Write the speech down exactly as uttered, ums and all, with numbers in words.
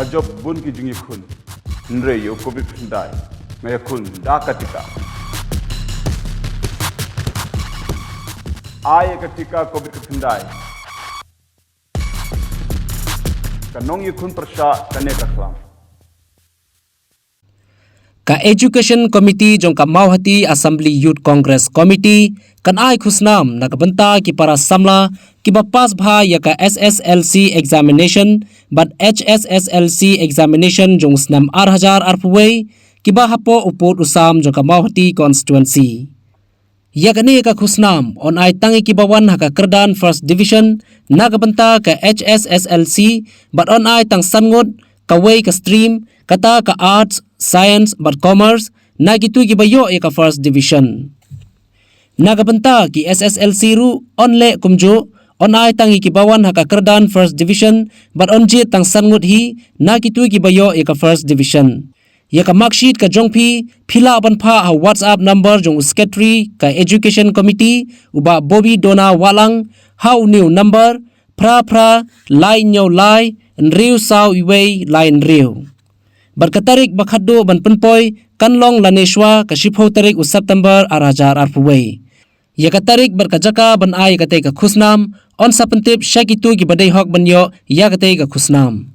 Jop bun ki jingïakhun. Hynrei ïa u covid khyndai nga ïakhun da ka tika. Ai ïa ka tika covid khyndai. Ka nongïakhun pyrshah kane ka khlam. Ka Education Committee jong ka Mawhati Assembly Youth Congress Committee kan ai khusnam na ka bynta ki para samla kiba pass bha ïa ka S S L C examination bad H S S L C examination jong u snem ar hajar arphew wei kiba hapoh u pud u sam jong ka Mawhati constituency. Ïa kane ka khusnam yn ai tang ïa kiba wan ha ka kyrdan first division na ka bynta ka H S S L C bad yn ai tang san ngut kawei ka stream, kata ka arts, science bad commerce, na kito kiba ïoh ïa ka first division. Na ka bynta ki S S L C ruh yn leh kumjuh, yn ai tang ïa kiba wan ha ka kyrdan first division bad yn jied tang san ngut hi na kito kiba ïoh ïa ka first division. Ïa ka marksheet ka jong phi, phi lah ban phah ha WhatsApp number jong u secretary ka Education Committee, u Bah Bobby Dona Wahlang, ha une u number phra phra lai hynñiew lai hynriew saw wei lai hynriew. Bad ka tarik ba khatduh ban pynpoi kan long lane shuwa ka shiphew tarik u September ar hajar arphew wei. Ïa ka tarik bad ka jaka ban ai ïa katei ka khusnam yn sa pyntip sha kito kiba dei hok ban ïoh ïa katei ka khusnam.